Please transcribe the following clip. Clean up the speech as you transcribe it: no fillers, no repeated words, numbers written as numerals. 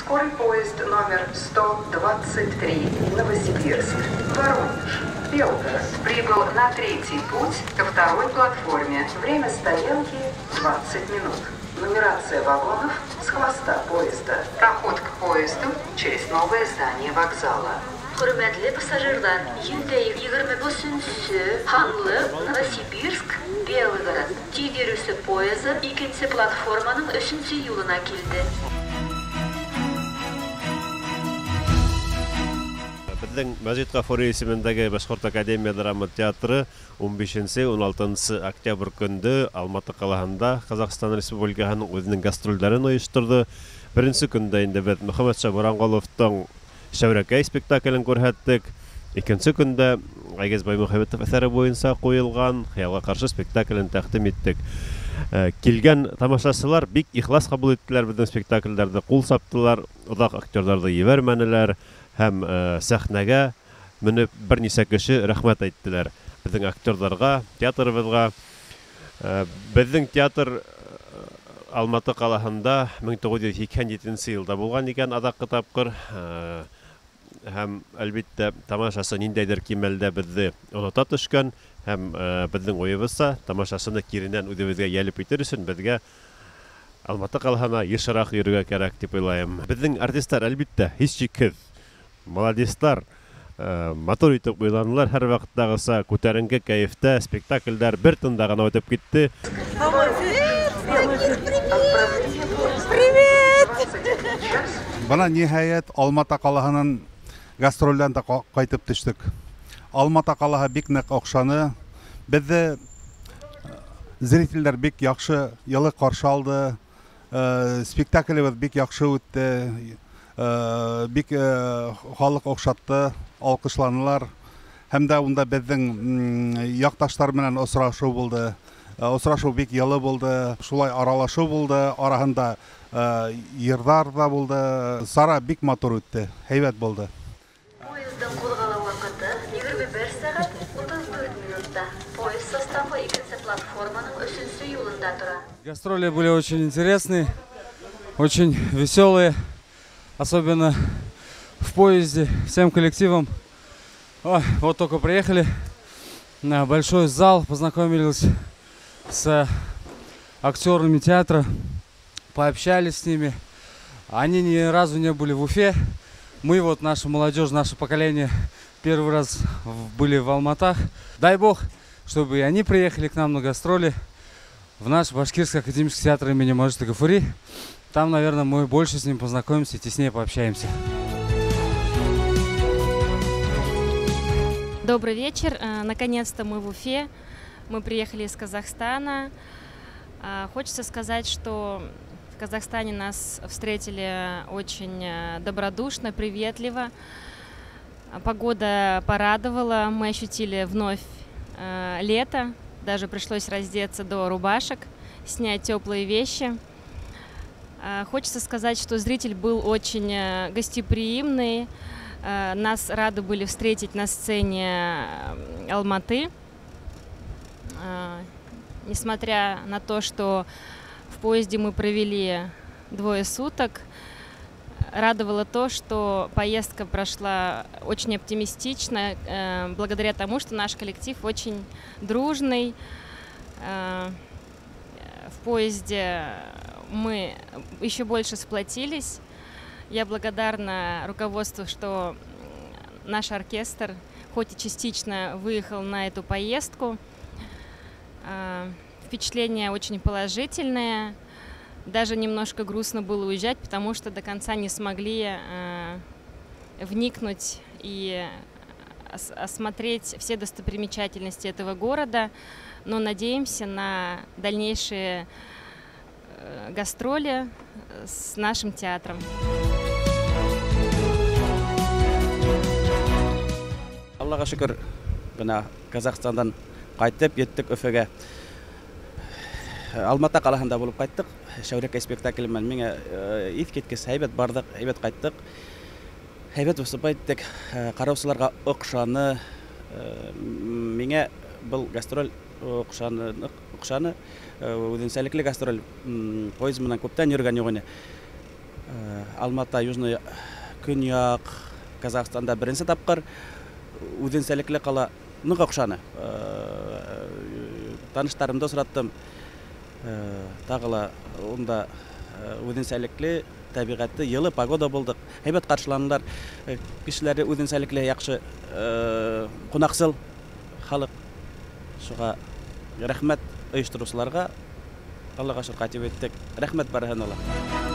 Скорый поезд номер 123 Новосибирск, Воронеж, Белгород прибыл на третий путь ко второй платформе. Время стоянки 20 минут. Нумерация вагонов с хвоста поезда. Проход к поезду через новое здание вокзала. Хөрмәтле пассажирлар, 125-нче һанлы Новосибирск, Белгород тиҙ йөрөүсе поезды икенсе платформаның өсөнсө юлына килде. Беҙҙең Мәжит Ғафури исемендәге Башҡорт академия драма театры 15-16 октябрь көндө Алматы ҡалаһында Ҡаҙағстан Республикаһының үҙенең гастролдәрен ойошторҙо. Беренсе көндә инде беҙ Мөхәммәтша Буранғоловтың Шәүрәкәй спектаклен күрһәттек. Икенсе көндә Айгиз Баймөхәмәтов әҫәре буйынса ҡуйылған Хыялға ҡаршы спектаклен тәҡдим иттек. Килгән тамашасылар бик ихлас ҡабул иттеләр беҙҙең спектаклдәрҙе, ҡул саптылар, оҙаҡ актерҙарҙы ебәрмәнеләр һәм сәхнәгә менеп бер нисә кеше рәхмәт әйттеләр беҙҙең актерҙарға, театрыбыҙға. Беҙҙең театр Алматы ҡалаһында 1987 йылда булған икән аҙаҡҡы тапҡыр. Һәм әлбиттә тамашасы ниндәйҙер кимәлдә беҙҙе онота төшкән, һәм беҙҙең уйыбыҙса тамашасыны киренән үҙебеҙгә йәлеп итер өсөн беҙгә Алматы ҡалаһына йышыраҡ йөрөргә кәрәк тип уйлайым. Беҙҙең артистар әлбиттә һис шикһеҙ молодецтар, матур итеп уйланылар, һәр ваҡыттағыса күтәренке кәйефтә спектаклдәр бер тында ғына үтеп китте. Привет! Бына ниһайәт Алматы ҡалаһынан гастролдән дә ҡайтып төштөк. Алматы ҡалаһы бик ныҡ оҡшаны. Беҙҙе зрителдәр бик яҡшы, йылы ҡаршы алды. Спектаклебеҙ бик яҡшы үтте. Бик халыҡ оҡшатты, алҡышланылар. Һәм дә унда беҙҙең яҡташтар менән осрашыу булды. Осрашыу бик йылы булды, шулай аралашыу булды, араһында йырҙар ҙа булды. Сара бик матур үтте, һәйбәт булды. Поездың ҡуҙғалыу ваҡыты 21 сәғәт 34 минутта. Поезд составы икенсе платформаның өсөнсө юлында тора. Гастроли были очень интересные, очень веселые, особенно в поезде, всем коллективом. Ой, вот только приехали на большой зал, познакомились с актерами театра, пообщались с ними. Они ни разу не были в Уфе. Мы, вот наша молодежь, наше поколение, первый раз были в Алматах. Дай бог, чтобы и они приехали к нам на гастроли в наш Башкирский академический театр имени Мажита Гафури. Там, наверное, мы больше с ним познакомимся и теснее пообщаемся. Добрый вечер. Наконец-то мы в Уфе. Мы приехали из Казахстана. Хочется сказать, что в Казахстане нас встретили очень добродушно, приветливо. Погода порадовала, мы ощутили вновь лето. Даже пришлось раздеться до рубашек, снять теплые вещи. Хочется сказать, что зритель был очень гостеприимный. Нас рады были встретить на сцене Алматы. Несмотря на то, что в поезде мы провели 2 суток, радовало то, что поездка прошла очень оптимистично, благодаря тому, что наш коллектив очень дружный. В поезде мы еще больше сплотились. Я благодарна руководству, что наш оркестр, хоть и частично, выехал на эту поездку. Впечатление очень положительное. Даже немножко грустно было уезжать, потому что до конца не смогли вникнуть и осмотреть все достопримечательности этого города. Но надеемся на дальнейшие гастроли с нашим театром. Аллаға шөкөр, бына Казахстандан ҡайтып еттек Өфөгә. Алматы ҡалаһында булып ҡайттыҡ. Шәүрәкәй спектакле менән миңә иҫ киткес һәйбәт барҙыҡ, һәйбәт ҡайттыҡ. Һәйбәт выступать иттек. Ҡараусыларға оҡшаны. Миңә был гастроль оҡшаны. Үҙенсәлекле гастроль. Поезд менән күптән йөрөгән юҡ ине. Алмата, Южный Көньяҡ Казахстанда беренсе тапҡыр үҙенсәлекле ҡала ныҡ оҡшаны. Таныштарымды осраттым. Тағы ла унда үҙенсәлекле тәбиғәте, йылы погода булдыҡ. Һәйбәт ҡаршыланылар. Кешеләре үҙенсәлекле яҡшы, ҡунаҡсыл халыҡ. Шуға рәхмәт ойоштороусыларға. Аллаға шөкөр, ҡайтып еттек. Рәхмәт барыһына ла.